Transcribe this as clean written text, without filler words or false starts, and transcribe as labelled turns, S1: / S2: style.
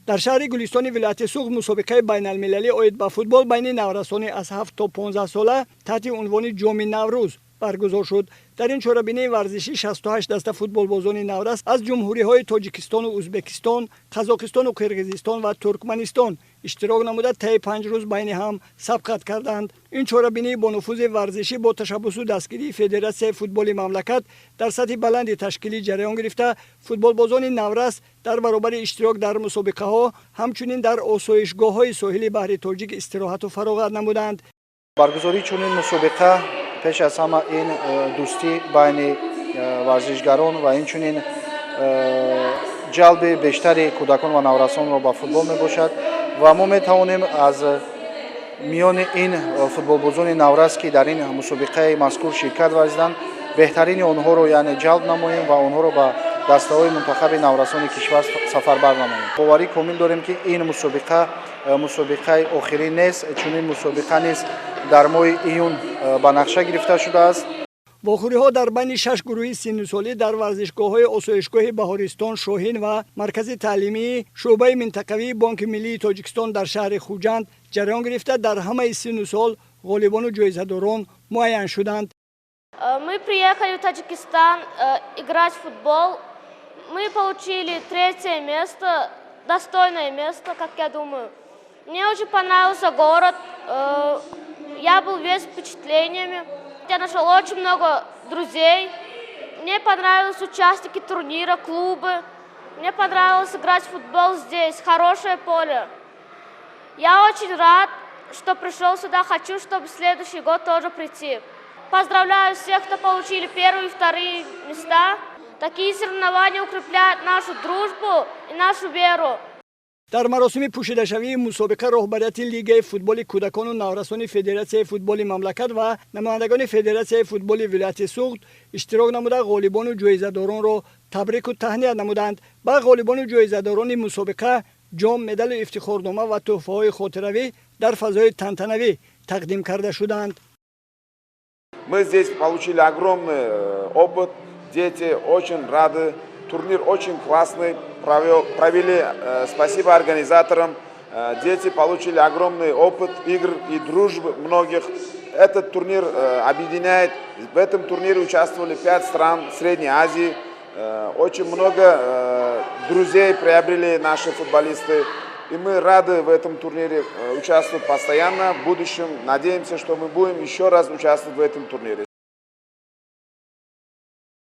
S1: Дар шаҳри Гулистони вилояти Суғд мусобиқаи байналмилалӣ оид ба футбол байни наврасони аз 7 то 15 сола таҳти унвони Ҷоми Наврӯз баргузор шуд. Дар ин чорабинии варзишӣ 68 даста футболбозони наврас аз ҷумҳуриҳои Тоҷикистону Ӯзбекистон, Қазоқистону Қирғизистон ва Туркманистон иштирок намуда, таи 5 рӯз байни ҳам сабқат карданд. Ин чорабинии бонуфузи варзишӣ бо ташаббусу дастгирии Федератсияи футболи мамлакат дар сатҳи баланди ташкилӣ ҷараён гирифта, футболбозони наврас дар баробари иштирок дар мусобиқаҳо ҳамчунин дар осоишгоҳҳои соҳили баҳри Тоҷик истироҳату фароғат намуданд.
S2: Баргузории чунин мусобиқа пеш аз ҳама ин дӯстӣ байни варзишгарон ва инчунин ҷалби бештари кӯдакон ва наврасонро ба футбол мебошад. Ва мо метавонем аз миёни ин футболбозони наврас, ки дар ин мусобиқаи мазкур ширкат варзиданд, беҳтарини онҳоро, яъне, ҷалб намоем ва онҳоро ба дастаҳои мунтахаби наврасони кишвар сафарбар намоем. Боварӣ комил дорем, ки ин мусобиқа мусобиқаи охирин нест. Чунин мусобиқа низ дар моҳи июн ба нақша гирифта шудааст.
S1: Вохӯриҳо дар байни шаш гурӯҳи синнусолӣ дар варзишгоҳҳои осоишгоҳи Баҳористон, Шоҳин ва маркази таълимии шӯъбаи минтақавии Бонки миллии Тоҷикистон дар шаҳри Хуҷанд ҷараён гирифта, дар ҳамаи синну сол ғолибону ҷоизадорон муайян шуданд.
S3: Мы приехали в Таджикистан играть в футбол. Мы получили третье место, достойное место, как я думаю. Мне очень понравился город. Я был весь впечатлениями. Я нашел очень много друзей. Мне понравились участники турнира, клубы. Мне понравилось играть в футбол здесь. Хорошее поле. Я очень рад, что пришел сюда. Хочу, чтобы в следующий год тоже прийти. Поздравляю всех, кто получили первые и вторые места. Такие соревнования укрепляют нашу дружбу и нашу веру.
S1: Дар маросими пӯшидашавии мусобиқа роҳбарияти Лигаи футболи кӯдакону наврасони Федератсияи футболи мамлакат ва намояндагони Федератсияи футболи вилояти Суғд иштирок намуда, ғолибону ҷоизадоронро табрику таҳният намуданд. Ба ғолибону ҷоизадорони мусобиқа ҷом, медалу ифтихорнома ва тӯҳфаҳои хотиравӣ дар фазои тантанавӣ тақдим карда шуданд.
S4: Мы здесь получили огромный опыт, дети очень рады, турнир очень классный провели, спасибо организаторам. Дети получили огромный опыт игр и дружбы многих. Этот турнир объединяет, в этом турнире участвовали пять стран Средней Азии. Очень много друзей приобрели наши футболисты. И мы рады в этом турнире участвовать постоянно. В будущем надеемся, что мы будем еще раз участвовать в этом турнире.